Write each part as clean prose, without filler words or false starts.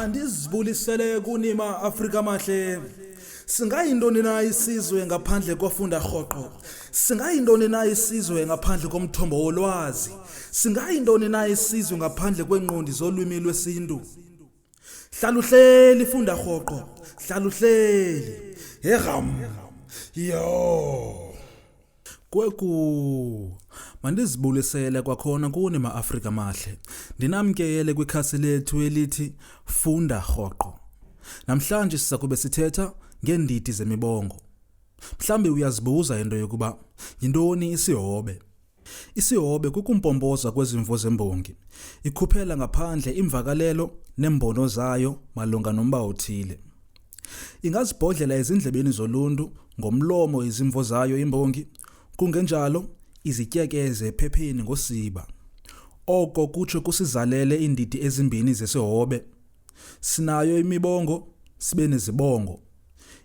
Mandizibulisele kuni ma-Afrika mahle. Singayintoni na isizwe ngaphandle kofunda rhoqo? Singayintoni na isizwe ngaphandle komthombo wolwazi? Singayintoni na isizwe ngaphandle kwengqondi zolwimi lwesintu? Hlala uhleli, funda rhoqo. Hlala uhleli. Heram. Yho. Kweku, mandizibulisele kwakhona kuni ma-Afrika mahle. Ndinamkele kwikhasi lethu elithi Funda Rhoqo. Namhlanje siza kube sithetha ngeendidi zemibongo. Mhlawumbi uyazibuza into yokuba yintoni isihobe. Isihobe kukumpompoza kwezimvo zembongi. Ikhuphela ngaphandle iimvakalelo neembono zayo malunga nomba othile. Ingazibhodlela ezindlebeni zoluntu ngomlomo izimvo zayo imbongi, kungenjalo izityekeze ephepheni ngosiba. Oko kutsho kusizalele iindidi ezimbini zesihobe. Sinayo imibongo, sibe nezibongo.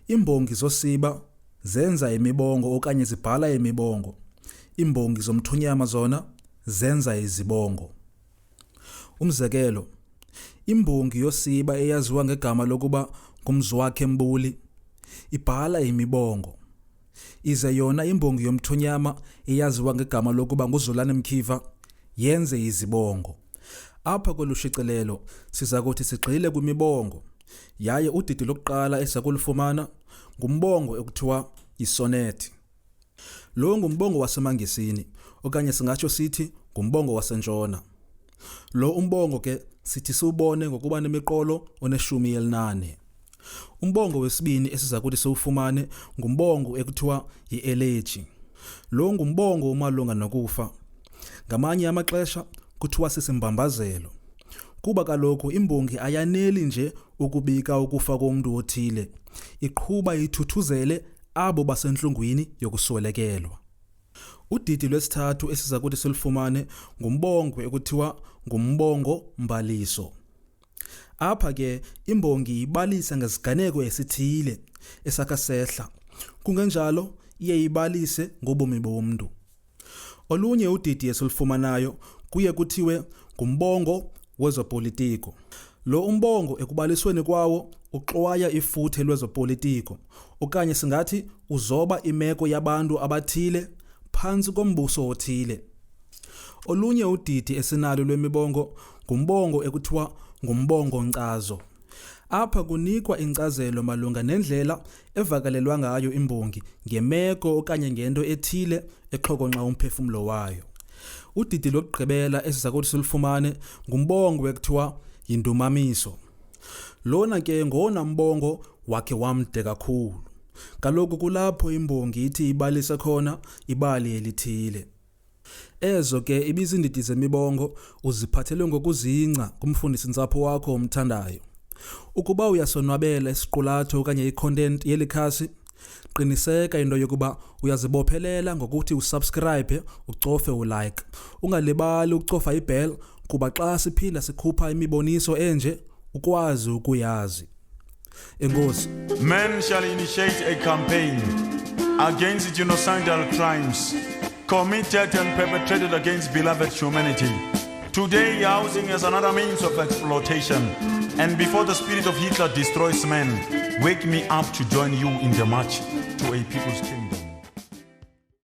Iimbongi zosiba zenza imibongo okanye zibhala imibongo. Iimbongi zomthonyama zona zenza izibongo. Umzekelo, imbongi yosiba eyaziwa ngegama lokuba nguMzwakhe Mbuli ibhala imibongo. Ize yona imbongi yomthonyama eyaziwa ngegama lokuba nguZolani Mkhiva yenze izibongo. Apha kwelu shicilelo siza kuthi sigxile kwimibongo yaye udidi lokuqala esiza kulufumana ngumbongo ekuthiwa yisonethi. Lo ngumbongo wasemaNgesini okanye singatsho sithi ngumbongo waseNtshona. Lo umbongo ke sithi siwubone ngokuba nemiqolo oneshumi elinane. Umbongo wesibini esiza kuthi siwufumane ngumbongo ekuthiwa yi-eleji. Lo ngumbongo omalunga nokufa. Ngamanye amaxesha kuthiwa sisimbambazelo. Kuba kaloku imbongi ayaneli nje ukubika ukufa komntu othile, iqhuba ithuthuzele abo basentlungwini yokuswelekelwa. Udidi lwesithathu esiza kuthi silufumane ngumbongo ekuthiwa ngumbongo mbaliso. Apha ke imbongi ibalisa ngesiganeko esithile esakha sehla. Kungenjalo iye ibalise ngobomi bomntu. Olunye udidi esilufumanayo kuye kuthiwe ngumbongo wezopolitiko. Lo umbongo ekubalisweni kwawo uxwaya ifuthe lwezopolitiko okanye singathi uzoba imeko yabantu abathile phantsi kombuso othile. Olunye udidi esinalo lwemibongo ngumbongo ekuthiwa ngumbongo-nkcazo. Apha kunikwa inkcazelo malunga nendlela evakalelwa ngayo imbongi ngemeko okanye ngento ethile exhokonxa umphefumlo wayo. Udidi lokugqibela esiza kuthi silufumane ngumbongo ekuthiwa yindumamiso. Lona ke ngowona mbongo wakhe wamde kakhulu. Kaloku kulapho imbongi ithi ibalise khona ibali elithile. Ezo ke ibizindidi zemibongo uziphathelwe ngokuzingca kumfundisi-ntsapho wakho omthandayo. Ukuba uyasonwabela isiqulatho okanye i-content yeli khasi, qiniseka into yokuba uyazibophelela ngokuthi usubscribe ucofe ulike. Ungalibali ukucofa ibell kuba xa siphinda sikhupha imiboniso enje ukwazi ukuyazi. Enkosi. Men shall initiate a campaign against genocidal crimes committed and perpetrated against beloved humanity. Today, housing is another means of exploitation. And before the spirit of Hitler destroys men, wake me up to join you in the march to a people's kingdom.